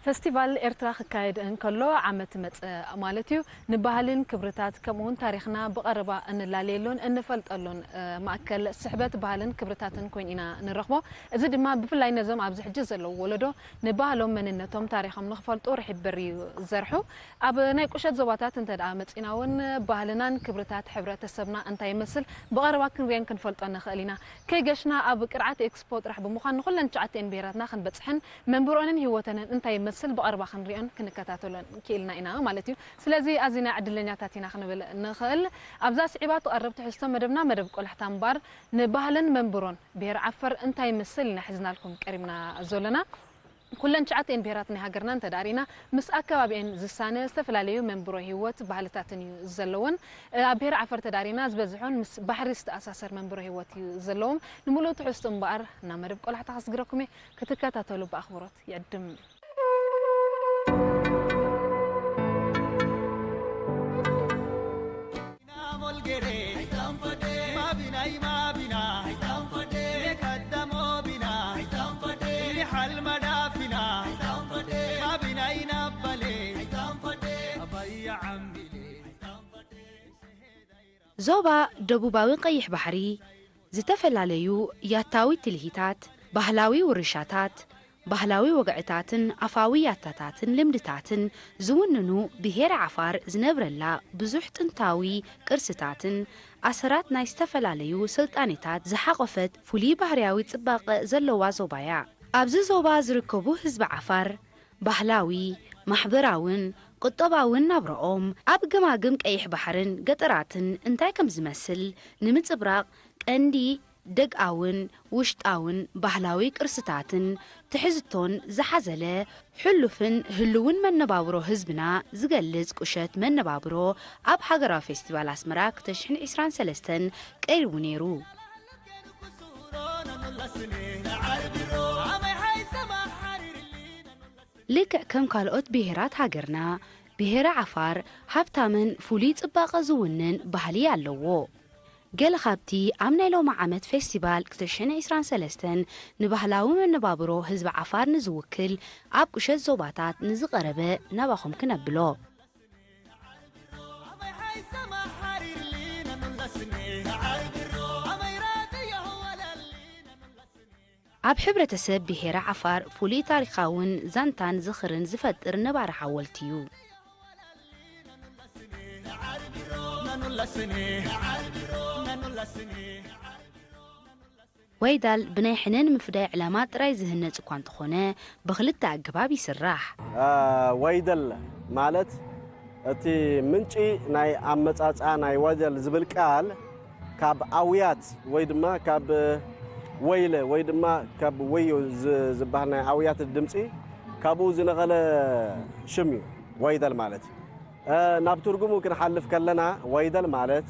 ፈስቲቫል ኤርትራ ክካየድ እንከሎ ዓመት መጸ ማለት እዩ። ንባህልን ክብርታት ከምኡውን ታሪኽና ብቐረባ እንላለየሉን እንፈልጠሉን ማእከል ስሕበት ባህልን ክብርታትን ኮይኑ ኢና ንረኽቦ። እዚ ድማ ብፍላይ ነዞም ኣብዚ ሕጂ ዘለዉ ወለዶ ንባህሎም መንነቶም ታሪኾም ንክፈልጡ ርሒብ በሪ እዩ ዘርሑ። ኣብ ናይ ቁሸት ዞባታት እንተ ደኣ መጺና እውን ባህልናን ክብርታት ሕብረተሰብና እንታይ ይመስል ብቐረባ ክንሪኦን ክንፈልጦ ንኽእል ኢና። ከይገሽና ኣብ ቅርዓት ኤክስፖ ጥራሕ ብምዃን ንኹለን ትሽዓተን ብሄራትና ክንበጽሕን መንብሮንን ህይወተንን እንታይ ይመስል ብቐረባ ክንሪኦን ክንከታተሎን ክኢልና ኢና ማለት እዩ። ስለዚ ኣዚና ዕድለኛታት ኢና ክንብል ንኽእል። ኣብዛ ስዒባ ትቐርብ ትሕዝቶ መደብና መደብ ቆላሕታ እምበኣር ንባህልን መንብሮን ብሄር ዓፈር እንታይ ይመስል ኢና ሒዝናልኩም ቀሪብና ዘሎና። ኩለን ትሽዓተን ብሄራት ናይ ሃገርና እንተ ደኣ ርኢና ምስ ኣከባቢኤን ዝሳነ ዝተፈላለዩ መንብሮ ህይወት ባህልታትን እዩ ዘለወን። ኣብ ብሄር ዓፈር ተዳሪና ዝበዝሖን ምስ ባሕሪ ዝተኣሳሰር መንበሮ ህይወት እዩ ዘለዎም። ንምሉእ ትሕዝቱ እምበኣር ናብ መደብ ቆላሕታ ከስግረኩም እየ። ክትከታተሉ ብኣኽብሮት ይዕድም። ዞባ ደቡባዊ ቀይሕ ባሕሪ ዝተፈላለዩ ያታዊ ትልሂታት፣ ባህላዊ ውርሻታት፣ ባህላዊ ወግዕታትን ኣፋዊ ያታታትን ልምድታትን ዝውንኑ ብሄረ ዓፋር ዝነብረላ ብዙሕ ጥንታዊ ቅርስታትን ኣሰራት ናይ ዝተፈላለዩ ስልጣኔታት ዝሓቖፈት ፍሉይ ባህርያዊ ጽባቐ ዘለዋ ዞባ'ያ። ኣብዚ ዞባ ዝርከቡ ህዝቢ ዓፋር ባህላዊ፣ ማሕበራውን ቁጠባውን ናብራኦም ኣብ ገማግም ቀይሕ ባሕርን ገጠራትን እንታይ ከም ዝመስል ንምጽብራቕ ቀንዲ ደግኣውን ውሽጣውን ባህላዊ ቅርስታትን ትሕዝቶን ዝሓዘለ ሕሉፍን ህልውን መነባብሮ ህዝብና ዝገልጽ ቁሸት መነባብሮ ኣብ ሃገራዊ ፌስቲቫል ኣስመራ ክልተ ሽሕን ዕስራን ሰለስተን ቀሪቡ ነይሩ። ልክዕ ከም ካልኦት ብሄራት ሃገርና፣ ብሄረ ዓፋር ሃብታምን ፍሉይ ጽባቐ ዝውንን ባህሊ ኣለዎ። ገለ ካብቲ ኣብ ናይ ሎሚ ዓመት ፌስቲቫል ክልተ ሽሕን ዕስራን ሰለስተን ንባህላዊ መነባብሮ ህዝቢ ዓፋር ንዝውክል ኣብ ቁሸት ዞባታት ንዝቐረበ ናባኹም ክነብሎ። ኣብ ሕብረተሰብ ብሄረ ዓፋር ፍሉይ ታሪኻውን ዛንታን ዝኽርን ዝፈጥር ነባሪ ሓወልቲ እዩ። ዋይዳል ብናይ ሕነ ንምፍዳይ ዕላማ ጥራይ ዝህነጽ እኳ እንተኾነ ብኽልተ ኣገባብ ይስራሕ። ዋይደል ማለት እቲ ምንጪ ናይ ኣመጻጽኣ ናይ ዋይደል ዝብል ቃል ካብ ኣውያት ወይ ድማ ካብ ወይለ ወይ ድማ ካብ ወዮ ዝበሃል ናይ ኣውያት ድምፂ ካብኡ ዝነቐለ ሽም እዩ ዋይደል ማለት። ናብ ትርጉሙ ክንሓልፍ ከለና ዋይደል ማለት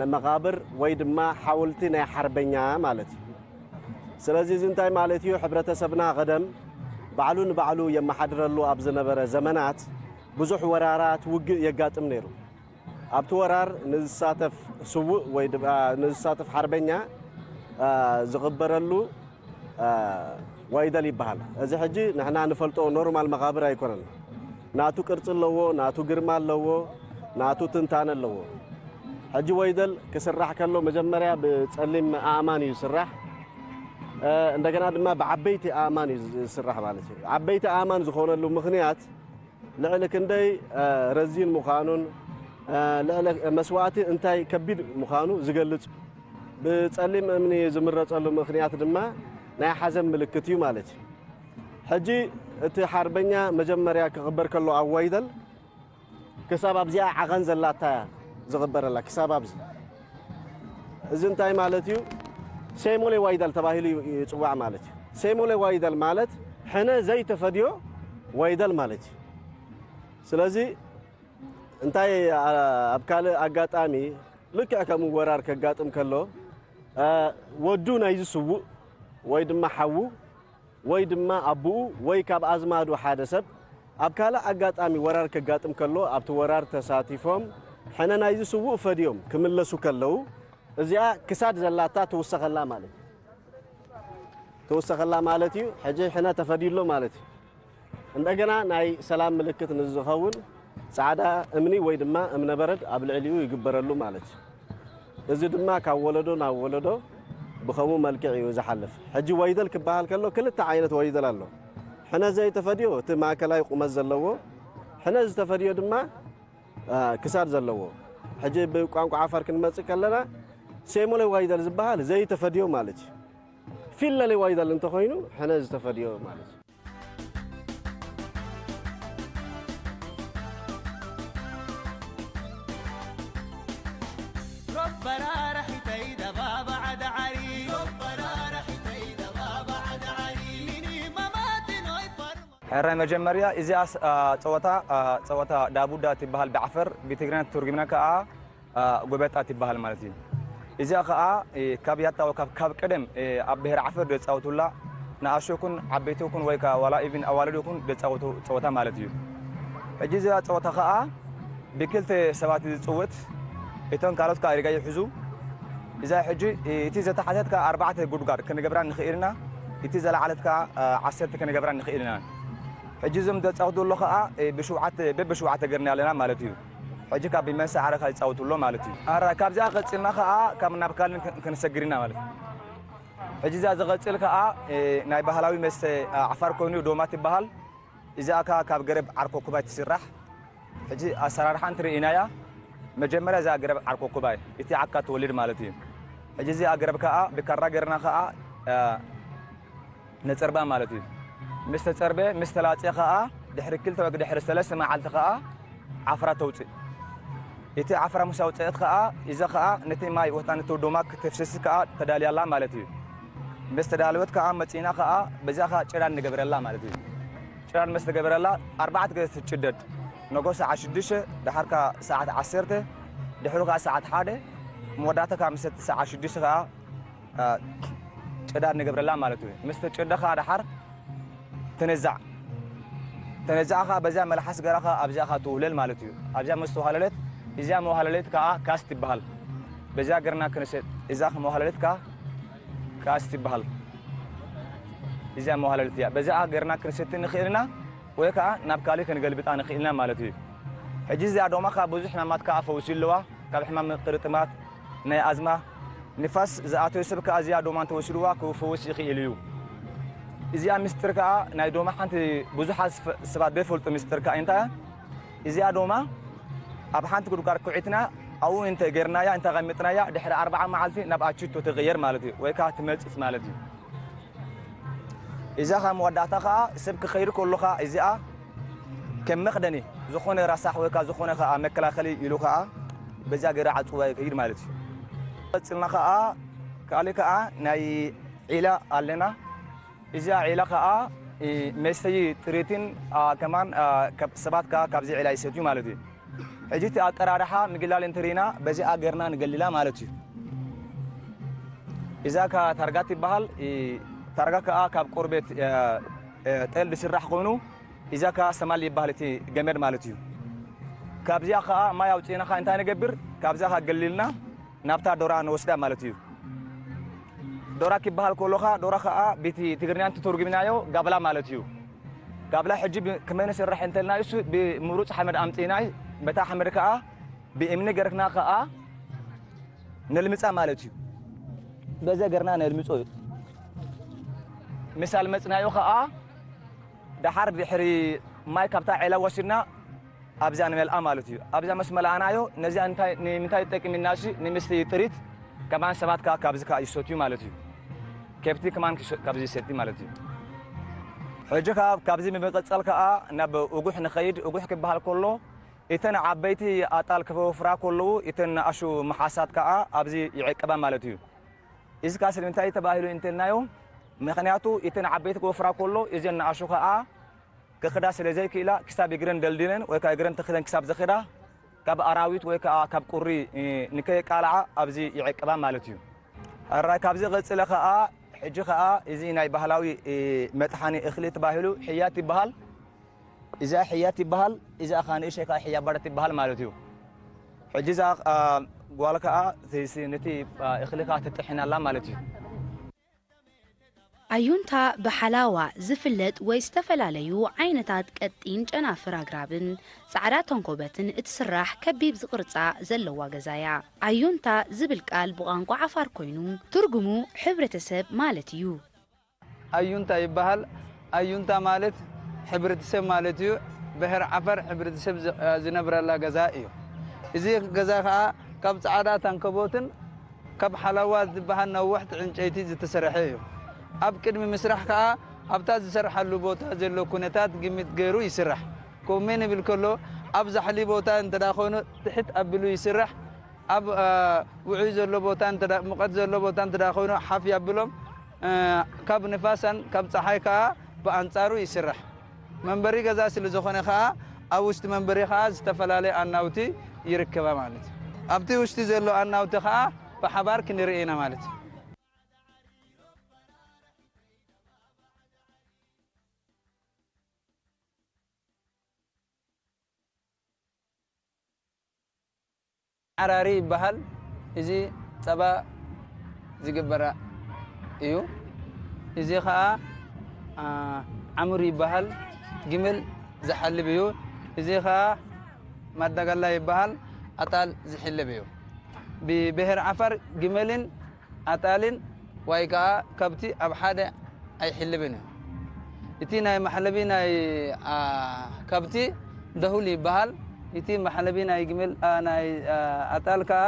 ንመቓብር ወይ ድማ ሓወልቲ ናይ ሓርበኛ ማለት እዩ። ስለዚ እዚ እንታይ ማለት እዩ? ሕብረተሰብና ቀደም ባዕሉ ንባዕሉ የመሓድረሉ ኣብ ዝነበረ ዘመናት ብዙሕ ወራራት፣ ውግእ የጋጥም ነይሩ። ኣብቲ ወራር ንዝሳተፍ ስዉእ ወይ ድማ ንዝሳተፍ ሓርበኛ ዝቕበረሉ ዋይደል ይበሃል። እዚ ሕጂ ንሕና ንፈልጦ ኖርማል መቓብር ኣይኮነን። ናቱ ቅርጺ ኣለዎ፣ ናቱ ግርማ ኣለዎ፣ ናቱ ትንታነ ኣለዎ። ሕጂ ወይደል ክስራሕ ከሎ መጀመርያ ብጸሊም ኣእማን እዩ ዝስራሕ። እንደገና ድማ ብዓበይቲ ኣእማን እዩ ዝስራሕ ማለት እዩ። ዓበይቲ ኣእማን ዝኾነሉ ምኽንያት ልዕሊ ክንደይ ረዚን ምዃኑን ልዕሊ መስዋእቲ እንታይ ከቢድ ምዃኑ ዝገልጽ ብጸሊም እምኒ ዝምረጸሉ ምኽንያት ድማ ናይ ሓዘን ምልክት እዩ ማለት እዩ። ሕጂ እቲ ሓርበኛ መጀመርያ ክቕበር ከሎ ኣብ ዋይደል ክሳብ ኣብዚኣ ዓቐን ዘላታ እያ ዝቕበረላ ክሳብ ኣብዚ። እዚ እንታይ ማለት እዩ? ሴሞሌ ዋይደል ተባሂሉ ይጽዋዕ ማለት እዩ። ሴሞሌ ዋይደል ማለት ሕነ ዘይተፈድዮ ዋይደል ማለት እዩ። ስለዚ እንታይ ኣብ ካልእ ኣጋጣሚ ልክዕ ከምኡ ወራር ከጋጥም ከሎ ወዱ ናይዚ ስዉእ ወይ ድማ ሓዉ ወይ ድማ ኣቡኡ ወይ ካብ ኣዝማዱ ሓደ ሰብ ኣብ ካልእ ኣጋጣሚ ወራር ከጋጥም ከሎ ኣብቲ ወራር ተሳቲፎም ሕነ ናይዚ ስዉእ ፈድዮም ክምለሱ ከለዉ እዚኣ ክሳድ ዘላታ ትውሰኸላ ማለት እዩ። ትውሰኸላ ማለት እዩ። ሕጂ ሕነ ተፈድዩሎ ማለት እዩ። እንደገና ናይ ሰላም ምልክት ንዝኸውን ጻዕዳ እምኒ ወይ ድማ እምነበረድ ኣብ ልዕሊኡ ይግበረሉ ማለት እዩ። እዚ ድማ ካብ ወለዶ ናብ ወለዶ ብኸምኡ መልክዕ እዩ ዝሓልፍ። ሕጂ ወይደል ክበሃል ከሎ ክልተ ዓይነት ወይደል ኣሎ። ሕነ ዘይተፈድዮ እቲ ማእከላይ ቁመት ዘለዎ፣ ሕነ ዝተፈድዮ ድማ፣ አ፣ ክሳድ ዘለዎ። ሕጂ ብቋንቋ ዓፋር ክንመጽእ ከለና ሴሞሌ ዋይደል ዝበሃል ዘይተፈድዮ ማለት እዩ። ፊለሌ ዋይደል እንተኾይኑ ሕነ ዝተፈድዮ ማለት እዩ። ሕራይ መጀመርያ እዚኣ ጸወታ ጸወታ ዳቡዳ ትበሃል ብዓፈር ብትግርኛ ትርጉምና ከኣ ጎበጣ ትበሃል ማለት እዩ። እዚኣ ከኣ ካብ ያታ ካብ ቀደም ኣብ ብሄር ዓፈር ደጻውቱላ ንኣሽኩን ዓበይትኩን ወይ ከኣ ዋላ ኢቭን ኣዋልድ ይኹን ደጻውቱ ጸወታ ማለት እዩ። ሕጂ እዚኣ ጸወታ ከኣ ብክልተ ሰባት ዝጽወት እቶም ካልኦት ከኣ ሪጋ ይሕዙ። እዛ ሕጂ እቲ ዘተሓተት ከኣ ኣርባዕተ ጉድጓድ ክንገብራ ንኽእል ኢና። እቲ ዘለዓለት ከኣ ዓሰርተ ክንገብራ ንኽእል ኢና። ሕጂ እዞም ደጻውቱ ኣሎ ከኣ ብሽውዓተ በብሽውዓተ ገርና ኣለና ማለት እዩ። ሕጂ ካብ ቢመንሳ ዓረካ ይጻወቱ ኣሎ ማለት እዩ። ኣራ ካብዚኣ ቀጺልና ከኣ ካብ ናብ ካልእ ክን- ክንሰግር ኢና ማለት እዩ። ሕጂ እዚኣ ዝቐጽል ከኣ ናይ ባህላዊ መስተ ዓፋር ኮይኑ ዶማ ትበሃል። እዚኣ ከኣ ካብ ገረብ ዓርኮኩባይ ትስራሕ። ሕጂ ኣሰራርሓ እንትርኢናያ መጀመርያ እዚኣ ገረብ ዓርኮኩባይ እቲ ዓካ ትወልድ ማለት እዩ። ሕጂ እዚኣ ገረብ ከኣ ብካራ ገርና ከኣ ነጸርባ ማለት እዩ። ምስ ተጸርበ ምስ ተላጽየ ከኣ ድሕሪ ክልተ ወይ ድሕሪ ሰለስተ መዓልቲ ከኣ ዓፍራ ተውጽእ። እቲ ዓፍራ ምስ ኣውጽአት ከኣ እዛ ከኣ ነቲ ማይ ወታ ነቲ ዶማ ክተፍስስ ከኣ ተዳልያ ኣላ ማለት እዩ። ምስ ተዳለወት ከኣ መጺና ከኣ በዛ ከኣ ጭዳድ ንገብረላ ማለት እዩ። ጭዳድ ምስ ተገበረላ ኣርባዕተ ግዜ ትጭደድ። ነጎ ሰዓት ሽዱሽተ፣ ደሓር ከኣ ሰዓት ዓሰርተ፣ ድሕሩ ከኣ ሰዓት ሓደ፣ መወዳእታ ከኣ ምሰቲ ሰዓት ሽዱሽተ ከኣ ጭዳድ ንገብረላ ማለት እዩ። ምስ ተጨደ ከኣ ደሓር ተነዛዕ ተነዛዕ ከኣ በዚያ መልሓስ ገራ ከኣ ኣብዚኣ ከኣ ትውህለል ማለት እዩ። ኣብዚኣ ምስ ተዋህለለት እዚኣ መዋህለለት ከኣ ካስ ትበሃል። በዚኣ ገርና ክንሰ እዛ መዋህለለት ከኣ ካስ ትበሃል። እዚኣ መዋህለለት እያ። በዚኣ ገርና ክንሰቲ ንኽእል ኢና ወይ ከኣ ናብ ካልእ ክንገልብጣ ንኽእል ኢና ማለት እዩ። ሕጂ እዚኣ ዶማ ከኣ ብዙሕ ሕማማት ከኣ ፈውሲ ኣለዋ። ካብ ሕማም ቅርጥማት ናይ ኣዝማ ንፋስ ዝኣተወ ሰብ ከኣ እዚኣ ዶማ እንተወሲድዋ ክፈውስ ይኽእል እዩ። እዚኣ ምስጢር ከኣ ናይ ዶማ ሓንቲ ብዙሓት ስፈ- ሰባት ዘይፈልጡ ምስጢር ከኣ እንታይ እያ? እዚኣ ዶማ ኣብ ሓንቲ ጉድጓድ ኩዒትና ኣብኡ እንተ ጌርናያ እንተ ቐሚጥናያ ድሕሪ ኣርብዓ መዓልቲ ናብ ኣችቶ ትቕየር ማለት እዩ ወይ ከኣ ትመጽጽ ማለት እዩ። እዛ ከኣ መወዳእታ ከኣ ሰብ ክኸይድ ከሎ ከኣ እዚኣ ከም መኽደኒ ዝኾነ ረሳሕ ወይ ከኣ ዝኾነ ከኣ መከላኸሊ ኢሉ ከኣ በዚኣ ገይሩ ዓጽዋ ይኸይድ ማለት እዩ። ቀጽልና ከኣ ካልእ ከኣ ናይ ዒላ ኣለና። እዚኣ ዒላ ከኣ መስተዪ ጥሪትን ከማን ሰባት ከኣ ካብዚ ዒላ ይሰትዩ ማለት እዩ። ሕጂ እቲ ኣቀራርሓ ምግላል እንተሪና በዚኣ ገርና ንገሊላ ማለት እዩ። እዛ ከኣ ታርጋ ትበሃል። ታርጋ ከኣ ካብ ቆርበት ጤል ዝስራሕ ኮይኑ እዛ ከኣ ሰማል ይበሃል እቲ ገመድ ማለት እዩ። ካብዚኣ ከኣ ማይ ኣውፅእና ከኣ እንታይ ንገብር? ካብዛ ከኣ ገሊልና ናብታ ዶራ ንወስዳ ማለት እዩ። ዶራ ክበሃል ከሎ ከኣ ዶራ ከኣ ብቲ ትግርኛ እንትተርጉምናዮ ጋብላ ማለት እዩ። ጋብላ ሕጂ ብ- ከመይ ንስራሕ እንተልና እሱ ብምሩፅ ሓመድ ኣምፅእና በታ ሓመድ ከኣ ብእምኒ ገርክና ከኣ ነልምፃ ማለት እዩ። በዘ ገርና ነልምፆ እዩ። ምስ ኣልመፅናዮ ከኣ ደሓር ድሕሪ ማይ ካብታ ዒላ ወሲድና ኣብዚኣ ንመልኣ ማለት እዩ። ኣብዚኣ ምስ መላእናዮ ነዚኣ እንታይ ንምንታይ ይጠቅም ኢልና እሲ ንምስቲ ጥሪት ከማን ሰባት ከኣ ካብዚ ከኣ ይሰትዩ ማለት እዩ። ከብቲ ከማን ክሰ- ካብዚ ይሰቲ ማለት እዩ። ሕጂ ከኣ ካብዚ ብምቅጻል ከኣ ናብ እጉሕ ንኸይድ። እጉሕ ክበሃል ከሎ እተን ዓበይቲ ኣጣል ክወፍራ ከለዉ እተን ንኣሹ መሓሳት ከኣ ኣብዚ ይዕቀባ ማለት እዩ። እዚ ከኣ ስለምንታይ ተባሂሉ እንተልናዮ ምኽንያቱ እተን ዓበይቲ ክወፍራ ከሎ እዘን ንኣሹ ከኣ ክኽዳ ስለ ዘይክእላ ክሳብ እግረን ደልዲለን ወይ ከኣ እግረን ተኽለን ክሳብ ዝኽዳ ካብ ኣራዊት ወይ ከኣ ካብ ቁሪ ንከየቃልዓ ኣብዚ ይዕቅባ ማለት እዩ። ሕራይ ካብዚ ቀጽለ ከኣ ሕጂ ከኣ እዚ ናይ ባህላዊ መጥሓኒ እኽሊ ተባሂሉ ሕያት ይበሃል። እዚኣ ሕያት ይበሃል። እዚኣ ከኣ ንእሽተይ ከኣ ሕያ ባዳ ትበሃል ማለት እዩ። ሕጂ እዛ ጓል ከኣ ነቲ እኽሊ ከኣ ትጥሕን ኣላ ማለት እዩ። ኣዩንታ ብሓላዋ ዝፍለጥ ወይ ዝተፈላለዩ ዓይነታት ቀጢን ጨናፍር ኣግራብን ጻዕዳ ተንኮበትን እትስራሕ ከቢብ ዝቕርጻ ዘለዋ ገዛ እያ። ኣዩንታ ዝብል ቃል ብቋንቋ ዓፋር ኮይኑ ትርጉሙ ሕብረተሰብ ማለት እዩ። ኣዩንታ ይበሃል። ኣዩንታ ማለት ሕብረተሰብ ማለት እዩ። ብሄር ዓፋር ሕብረተሰብ ዝነብረላ ገዛ እዩ። እዚ ገዛ ከዓ ካብ ፃዕዳ ታንከቦትን ካብ ሓላዋ ዝበሃል ነዋሕቲ ዕንጨይቲ ዝተሰርሐ እዩ። ኣብ ቅድሚ ምስራሕ ከዓ ኣብታ ዝሰርሓሉ ቦታ ዘሎ ኩነታት ግምት ገይሩ ይስራሕ። ኮሜ ንብል ከሎ ኣብ ዛሕሊ ቦታ እንተዳ ኮይኑ ትሕት ኣቢሉ ይስራሕ። ኣብ ውዑይ ዘሎ ቦታ ሙቐት ዘሎ ቦታ እንተዳ ኮይኑ ሓፍ ያብሎም። ካብ ንፋሳን ካብ ፀሓይ ከዓ ብኣንፃሩ ይስራሕ። መንበሪ ገዛ ስለ ዝኾነ ከዓ ኣብ ውሽጢ መንበሪ ከዓ ዝተፈላለየ ኣናውቲ ይርከባ ማለት እዩ። ኣብቲ ውሽጢ ዘሎ ኣናውቲ ከዓ ብሓባር ክንርኢ ኢና ማለት እዩ። ዓራሪ ይበሃል። እዚ ፀባ ዝግበራ እዩ። እዚ ከዓ ዓሙር ይበሃል። ግመል ዝሓልብ እዩ። እዚ ከዓ ማዳጋላ ይበሃል። ኣጣል ዝሕልብ እዩ። ብብሄር ዓፋር ግመልን ኣጣልን ወይ ከዓ ከብቲ ኣብ ሓደ ኣይሕልብን እዩ። እቲ ናይ መሕለቢ ናይ ከብቲ ደሁል ይበሃል። እቲ መሕለቢ ናይ ግመል ናይ ኣጣል ከዓ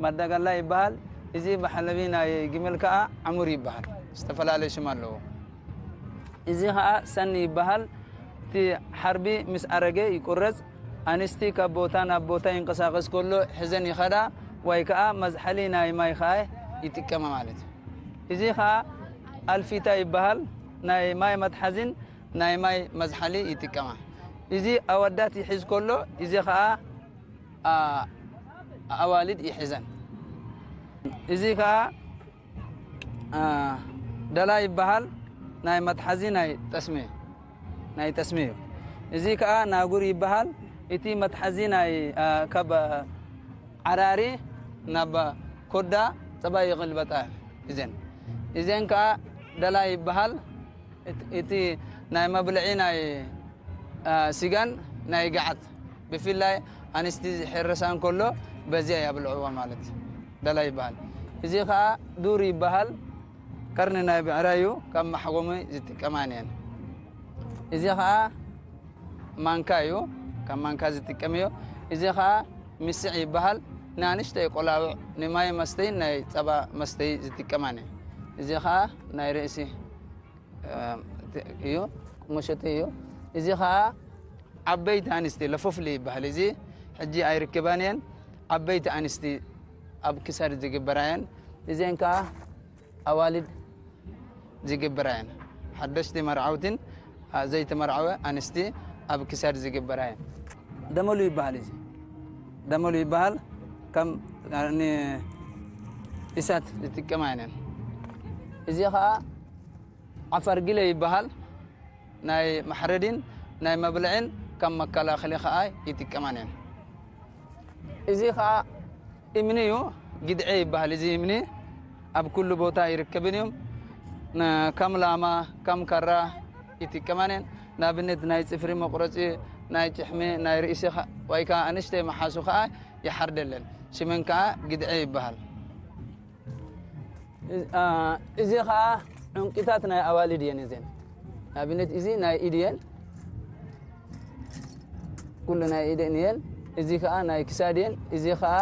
ማዳጋላ ይበሃል። እዚ መሕለቢ ናይ ግመል ከዓ ዓሙር ይበሃል። ዝተፈላለየ ሽም ኣለዎ። እዚ ከዓ ሰኒ ይበሃል። እቲ ሓርቢ ምስ ኣረገ ይቁረፅ። ኣንስቲ ካብ ቦታ ናብ ቦታ ይንቀሳቐስ ከሎ ሕዘን ይኸዳ ወይ ከዓ መዝሓሊ ናይ ማይ ከዓ ይጥቀማ ማለት እዩ። እዚ ከዓ ኣልፊታ ይበሃል። ናይ ማይ መትሓዚን ናይ ማይ መዝሓሊ ይጥቀማ። እዚ ኣወዳት ይሕዝ ከሎ እዚ ከዓ ኣዋልድ ይሕዘን። እዚ ከዓ ደላ ይበሃል። ናይ መትሓዚ ናይ ጠስሚ ናይ ጠስሚ እዩ። እዚ ከዓ ናጉር ይበሃል። እቲ መትሓዚ ናይ ካብ ዓራሪ ናብ ኮዳ ፀባይ ይቕልበጣ እዘን እዘን ከዓ ደላ ይበሃል። እቲ ናይ መብልዒ ናይ ስጋን ናይ ገዓት ብፍላይ ኣንስቲ ዝሕረሳ እንከሎ በዚያ ያብልዕዋ ማለት ደላ ይበሃል። እዚ ከዓ ዱር ይበሃል። ቀርኒ ናይ ብዕራይ እዩ። ካብ መሓጎሚ ዝጥቀማን እየን። እዚ ከዓ ማንካ እዩ። ካብ ማንካ ዝጥቀም እዩ። እዚ ከዓ ምስዕ ይበሃል። ንኣንሽተይ ቆላውዕ ንማይ መስተይ ናይ ፀባ መስተይ ዝጥቀማን እየ። እዚ ከዓ ናይ ርእሲ እዩ። መሸጢ እዩ። እዚ ከዓ ዓበይቲ ኣንስቲ ለፎፍሊ ይበሃል። እዚ ሕጂ ኣይርከባን እየን። ዓበይቲ ኣንስቲ ኣብ ክሳድ ዝግበራ እየን። እዚአን ከዓ ኣዋልድ ዝግበራ እየን። ሓደሽቲ መርዓውትን ዘይተመርዓወ ኣንስቲ ኣብ ክሳድ ዝግበራ እየን። ደመሉ ይበሃል። እዚ ደመሉ ይበሃል። ከም እሳት ዝጥቀማ እየን። እዚ ከዓ ዓፈር ግለ ይበሃል። ናይ መሕረዲን ናይ መብልዕን ከም መከላኸሊ ከዓ ይጥቀማን እየን። እዚ ከዓ እምኒ እዩ፣ ግድዐ ይበሃል። እዚ እምኒ ኣብ ኩሉ ቦታ ይርከብን እዩ። ከም ላማ ከም ከራ ይጥቀማን እየን። ንኣብነት ናይ ፅፍሪ መቁረፂ፣ ናይ ጭሕሚ፣ ናይ ርእሲ ወይ ከዓ ኣንሽተይ መሓሱ ከዓ ይሓርደለን። ሽመን ከዓ ግድዐ ይበሃል። እዚ ከዓ ዕንቂታት ናይ ኣዋልድ እየን እዘን። ንኣብነት እዚ ናይ ኢድ እየን፣ ኩሉ ናይ ኢደን እየን። እዚ ከዓ ናይ ክሳድ እየን። እዚ ከዓ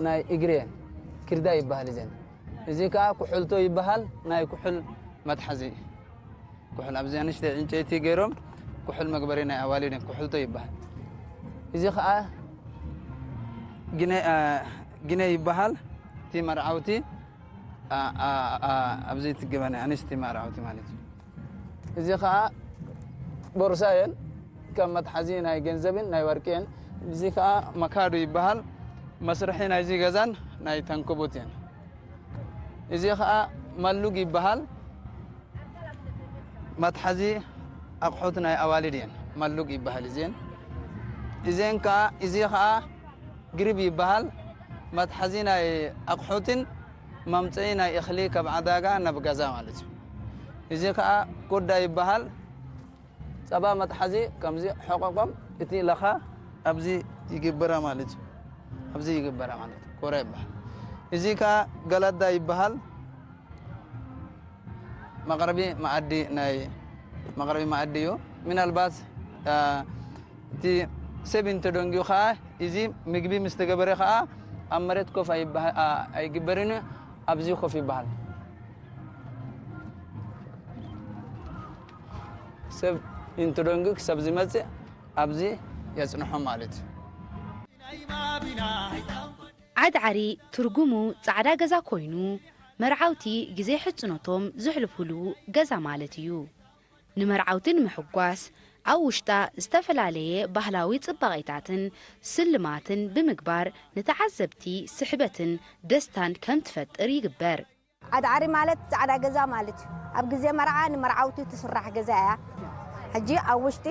ናይ እግሪ እየን። ክርዳ ይበሃል እዘን። እዚ ከዓ ኩሕልቶ ይበሃል። ናይ ኩሕል መትሓዚ ኩሕል ኣብዚ ኣንሽተ ዕንጨይቲ ገይሮም ኩሕል መግበሪ ናይ ኣዋልድ ኩሕልቶ ይበሃል። እዚ ከዓ ግነ ይበሃል። እቲ መርዓውቲ ኣብዚ ትገበነ ኣንሽቲ መርዓውቲ ማለት እዩ። እዚ ከዓ ቦርሳ እየን፣ ከም መትሓዚ ናይ ገንዘብን ናይ ወርቂ እየን። እዚ ከዓ መካዱ ይበሃል፣ መስርሒ ናይዚ ገዛን ናይ ተንክቡት እየን። እዚ ከዓ መሉግ ይበሃል፣ መትሓዚ ኣቑሑት ናይ ኣዋልድ እየን። መሉግ ይበሃል እዚን እዚን ከዓ እዚ ከዓ ግሪብ ይበሃል፣ መትሓዚ ናይ ኣቑሑትን መምፀኢ ናይ እኽሊ ካብ ዓዳጋ ናብ ገዛ ማለት እዩ። እዚ ከዓ ኩዳ ይበሃል። ጸባ መጥሓዚ ከምዚ ሕቆቆም እቲ ለኻ ኣብዚ ይግበራ ማለት እዩ። ኣብዚ ይግበራ ማለት እዩ። ኮረ ይበሃል። እዚ ከዓ ገላዳ ይበሃል። መቕረቢ መኣዲ ናይ መቕረቢ መኣዲ እዩ። ምናልባት እቲ ሰብ እንተደንግዩ ከዓ እዚ ምግቢ ምስ ተገበረ ከዓ ኣብ መሬት ኮፍ ኣይግበርን እዩ። ኣብዚ ኮፍ ይበሃል። ሰብ እንተደንግዩ ክሳብ ዝመፅእ ኣብዚ የፅንሖ ማለት እዩ። ዓድዓሪ ትርጉሙ ጻዕዳ ገዛ ኮይኑ፣ መርዓውቲ ግዜ ሕጽኖቶም ዘሕልፉሉ ገዛ ማለት እዩ። ንመርዓውቲ ንምሕጓስ፣ ኣብ ውሽጣ ዝተፈላለየ ባህላዊ ጽባቐታትን ስልማትን ብምግባር ንተዓዘብቲ ስሕበትን ደስታን ከም ትፈጥር ይግበር። ዓድዓሪ ማለት ጻዕዳ ገዛ ማለት እዩ። ኣብ ግዜ መርዓ ንመርዓውቲ ትስራሕ ገዛ እያ። ሕጂ ኣብ ውሽጢ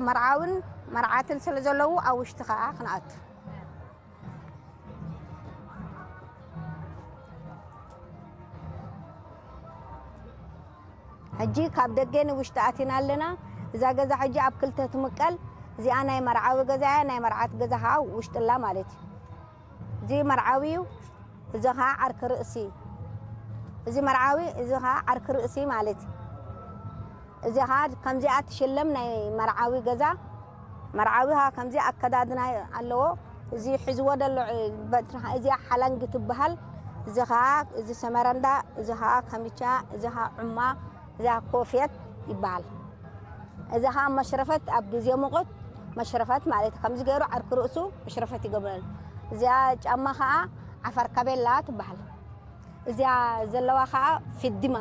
መርዓውን መርዓትን ስለ ዘለዉ ኣብ ውሽጢ ከኣ ክንኣቱ። ሕጂ ካብ ደገ ንውሽጢ ኣቲና ኣለና። እዛ ገዛ ሕጂ ኣብ ክልተ ትምቀል። እዚኣ ናይ መርዓዊ ገዛ እያ፣ ናይ መርዓት ገዛ ከዓ ውሽጥላ ማለት እዩ። እዚ መርዓዊ እዩ፣ እዚ ከዓ ዓርኪ ርእሲ እዩ። እዚ መርዓዊ፣ እዚ ከዓ ዓርኪ ርእሲ ማለት እዩ። እዚ ከዓ ከምዚኣ ትሽለም ናይ መርዓዊ ገዛ። መርዓዊ ከዓ ከምዚ ኣከዳድና ኣለዎ። እዚ ሒዝዎ ዘሎ በትሪ ከዓ እዚኣ ሓላንጊ ትበሃል። እዚ ከዓ እዚ ሰመረንዳ፣ እዚ ከዓ ከሚቻ፣ እዚ ከዓ ዑማ፣ እዚኣ ኮፍየት ይበሃል። እዚ ከዓ መሽረፈት ኣብ ግዜ ሙቐት መሽረፈት ማለት እዩ። ከምዚ ገይሩ ዓርኪ ርእሱ መሽረፈት ይገብረሉ። እዚኣ ጫማ ከዓ ዓፈር ካቤላ ትበሃል። እዚኣ ዘለዋ ከዓ ፊዲማ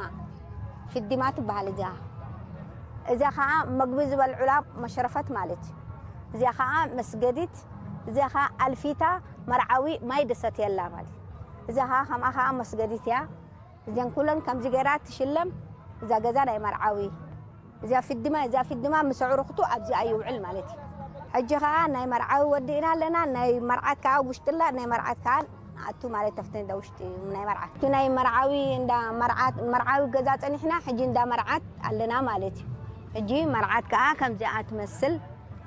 ፊዲማ ትበሃል። እዚኣ እዚኣ ከዓ መግቢ ዝበልዑላ መሽረፈት ማለት እዩ። እዚኣ ከዓ መስገዲት፣ እዚኣ ከዓ ኣልፊታ መርዓዊ ማይ ደሰትየላ ማለት እዩ። እዚኣ ከዓ ከምኣ ከዓ መስገዲት እያ። እዘን ኩለን ከምዚ ገይራ ትሽለም። እዛ ገዛ ናይ መርዓዊ እዚኣ ፊድማ እዚኣ ፊድማ ምስ ኣዕሩኽቱ ኣብዚኣ ይውዕል ማለት እዩ። ሕጂ ከዓ ናይ መርዓዊ ወዲእና ኣለና። ናይ መርዓት ከዓ ውሽጥላ ናይ መርዓት ከዓ ኣቱ ማለት ተፍቲ እንዳ ውሽጢ ናይ መርዓት እቲ ናይ መርዓዊ እንዳ መርዓት መርዓዊ ገዛ ጸኒሕና ሕጂ እንዳ መርዓት ኣለና ማለት እዩ። ሕጂ መርዓት ከዓ ከምዚኣ ትመስል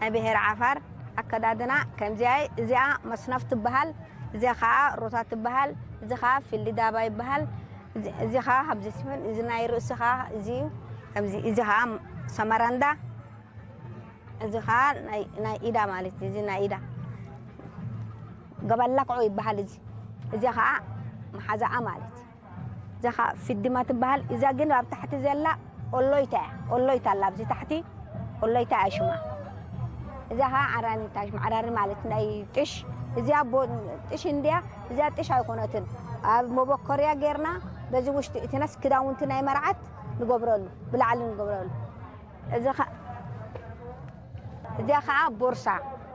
ናይ ብሄር ዓፋር ኣከዳድና ከምዚኣ እዚኣ መስነፍ ትበሃል። እዚኣ ከዓ ሮታ ትበሃል። እዚ ከዓ ፊልዲ ዳባ ይበሃል። እዚ ከዓ ከምዚ ሲሆን እዚ ናይ ርእሲ ከዓ እዚ እዩ። ከምዚ እዚ ከዓ ሰመራንዳ እዚ ከዓ ናይ ኢዳ ማለት እዚ ናይ ኢዳ ገበላቅዖ ይበሃል። እዚ እዚ ከዓ መሓዛኣ ማለት እዛ ከዓ ፊድማ ትበሃል። እዛ ግን ኣብ ታሕቲ ዘላ ኦሎይታ እያ። ኦሎይታ ኣላ ኣብዚ ታሕቲ ኦሎይታ እያ ሽማ። እዛ ከዓ ዓራሪት እያ ሽማ። ዓራሪ ማለት ናይ ጥሽ እዚኣ ቦ- ጥሽ እንድያ። እዚኣ ጥሽ ኣይኮነትን። ኣብ መበኮርያ ጌርና በዚ ውሽጢ እትነስ ክዳውንቲ ናይ መርዓት ንገብረሉ ብላዕሊ ንገብረሉ። እዚ ኸ- እዚኣ ከዓ ቦርሳ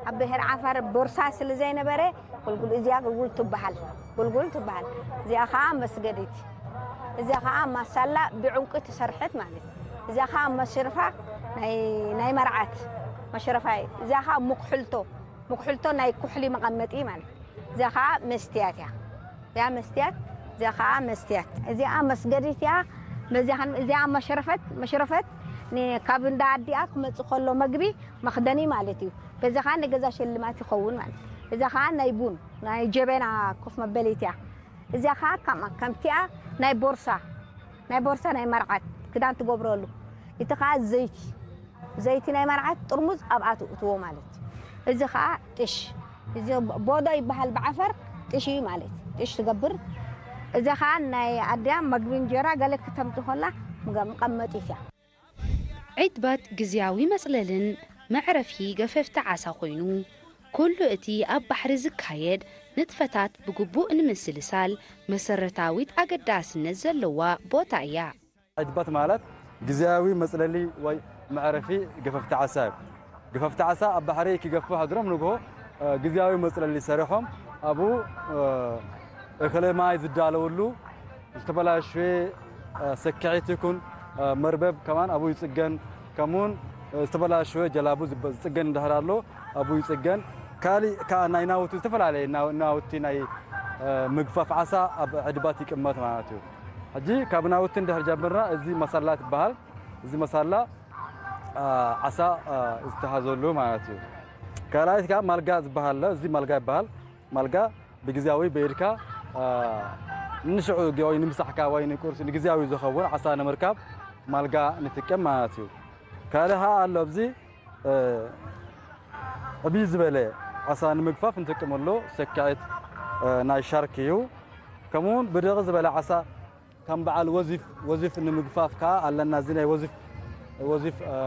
ኣብ ብሄር ዓፋር ቦርሳ ስለ ዘይነበረ ጉልጉል እዚኣ ጉልጉል ትበሃል። ጉልጉል ትበሃል። እዚኣ ከዓ መስገዲት። እዚኣ ከዓ ማሳላ ብዕንቁ ትሰርሐት ማለት። እዚኣ ከዓ መሽርፋ ናይ ናይ መርዓት መሽረፋ እዩ። እዚኣ ከዓ ሙክሕልቶ ሙክሕልቶ ናይ ኩሕሊ መቐመጢ ማለት። እዚኣ ከዓ መስትያት እያ። እዚኣ መስትያት እዚኣ ከዓ መስትያት። እዚኣ መስገዲት እያ። በዚኣ ከን- እዚኣ መሽረፈት መሽረፈት ን- ካብ እንዳ ኣዲኣ ክመፅእ ከሎ መግቢ መኽደኒ ማለት እዩ። በዚ ከዓ ንገዛ ሽልማት ይኸውን ማለት እዩ። እዛ ከዓ ናይ ቡን ናይ ጀበና ኮፍ መበሊት እያ። እዚኣ ከዓ ከም- ከምቲኣ ናይ ቦርሳ ናይ ቦርሳ ናይ መርዓት ክዳን ትገብረሉ። እቲ ከዓ ዘይቲ ዘይቲ ናይ መርዓት ጥርሙዝ ኣብኣ ትእትዎ ማለት እዩ። እዚ ከዓ ጥሽ እዚ ቦዶ ይበሃል ብዓፈር ጥሽ እዩ ማለት እዩ። ጥሽ ትገብር። እዚ ከዓ ናይ ኣድያ መግቢ እንጀራ ገለ ክተምፅ ከላ ምገ- መቐመጢት እያ። ዒድባት ግዝያዊ መጽለልን መዕረፊ ገፈፍቲ ዓሳ ኮይኑ፣ ኩሉ እቲ ኣብ ባሕሪ ዝካየድ ንጥፈታት ብግቡእ ንምስልሳል መሰረታዊት ኣገዳስነት ዘለዋ ቦታ እያ። ዕድባት ማለት ግዝያዊ መጽለሊ ወይ መዕረፊ ገፈፍቲ ዓሳ እዩ። ገፈፍቲ ዓሳ ኣብ ባሕሪ ክገፍሑ ሓድሮም ንግሆ ግዝያዊ መጽለሊ ሰሪሖም ኣብኡ እኽለ ማይ ዝዳለውሉ ዝተበላሸወ ሰክዔት ይኹን መርበብ ከማን ኣብኡ ይጽገን። ከምኡውን ዝተበላሸወ ጀላቡ ዝጽገን እንድሕር ኣሎ ኣብኡ ይጽገን። ካሊእ ከኣ ናይ ናውቲ ዝተፈላለየ ናውቲ ናይ ምግፋፍ ዓሳ ኣብ ዕድባት ይቅመጥ ማለት እዩ። ሕጂ ካብ ናውቲ እንድሕር ጀምርና፣ እዚ መሳላ ትበሃል። እዚ መሳላ፣ አ፣ ዓሳ፣ አ፣ ዝተሃዘሉ ማለት እዩ። ካልኣይት ከዓ ማልጋ ዝበሃል ኣሎ። እዚ ማልጋ ይበሃል። ማልጋ ብግዜያዊ በኢድካ፣ አ፣ ንሽዑ ወይ ንምሳሕካ ወይ ንቁርሲ ንግዜያዊ ዝኸውን ዓሳ ንምርካብ ማልጋ ንጥቀም ማለት እዩ። ካልእ ከዓ ኣሎ ኣብዚ፣ እ፣ ዕብይ ዝበለ ዓሳ ንምግፋፍ እንጥቀመሉ ሰኪዔት፣ እ፣ ናይ ሻርክ እዩ። ከምኡውን ብድቕ ዝበለ ዓሳ ከም በዓል ወዚፍ፣ ወዚፍ ንምግፋፍ ከዓ ኣለና። እዚ ናይ ወዚፍ፣ ወዚፍ፣ እ፣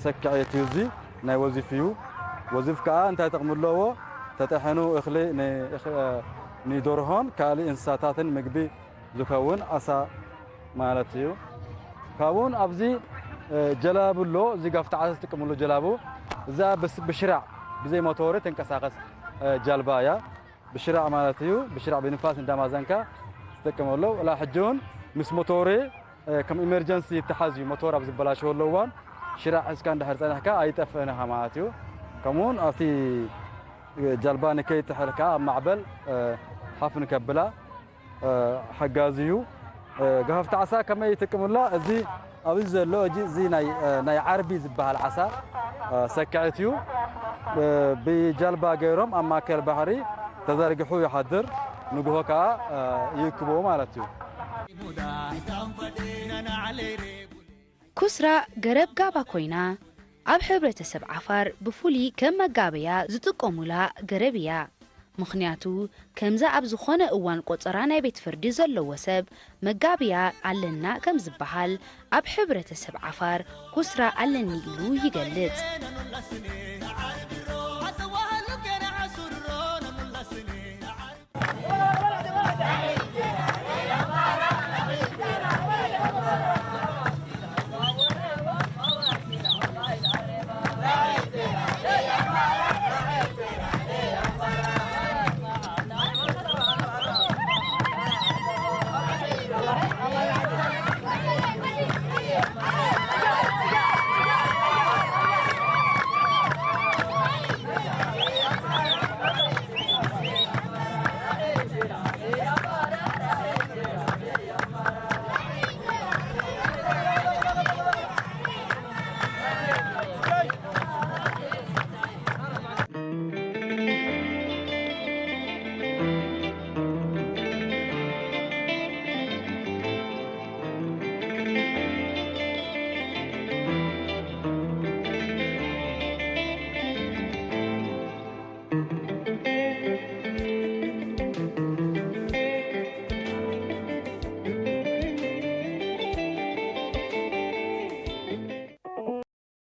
ሰኪዔት እዩ። እዚ ናይ ወዚፍ እዩ። ወዚፍ ከዓ እንታይ ጥቕሚ ኣለዎ? ተጠሐኑ እኽሊ ን-፣ እኽ-፣ እ፣ ንደርሆን ካልእ እንስሳታትን ምግቢ ዝኸውን ዓሳ ማለት እዩ። ካብኡን ኣብዚ፣ እ፣ ጀላቡ ኣሎ። እዚ ጋፍቲ ዓሳ ዝጥቀምሉ ጀላቡ። እዛ ብስ-፣ ብሽራዕ ብዘይ ሞቶር ተንቀሳቐስ፣ እ፣ ጃልባ እያ። ብሽራዕ ማለት እዩ። ብሽራዕ ብንፋስ እንዳማዘንካ ዝጥቀመሉ። ላ ሕጂ እውን ምስ ሞቶር፣ እ፣ ከም ኢመርጀንሲ ይተሓዝ እዩ። ሞቶር ኣብ ዝበላሸወሉ እዋን ሽራዕ ሒዝካ እንድሕር ጸኒሕካ ኣይጠፍእን ኢኻ ማለት እዩ። ከምኡውን ኣብቲ ጃልባ ንከይጥሕል ከኣ ኣብ ማዕበል፣ እ፣ ሓፍ ንከብላ እ፣ ሓጋዚ እዩ። እ፣ ገፈፍቲ ዓሳ ከመይ ይጥቀሙላ? እዚ ኣብዚ ዘሎ፣ እዚ፣ እዚ ናይ፣ እ፣ ናይ ዓርቢ ዝበሃል ዓሳ፣ እ፣ ሰክዐት እዩ። እ፣ ብጃልባ ገይሮም ኣብ ማእከል ባሕሪ ተዘርጊሑ ይሓድር። ንግሆ ከኣ፣ እ፣ ይእክብዎ ማለት እዩ። ኩስራ ገረብ ጋባ ኮይና፣ ኣብ ሕብረተሰብ ዓፋር ብፍሉይ ከም መጋበያ ዝጥቀሙላ ገረብ እያ። ምኽንያቱ፣ ከምዛ ኣብ ዝኾነ እዋን ቆጸራ ናይ ቤት ፍርዲ ዘለዎ ሰብ መጋብያ ኣለና ከም ዝበሃል፣ ኣብ ሕብረተሰብ ዓፋር ኩስራ ኣለኒ ኢሉ ይገልጽ።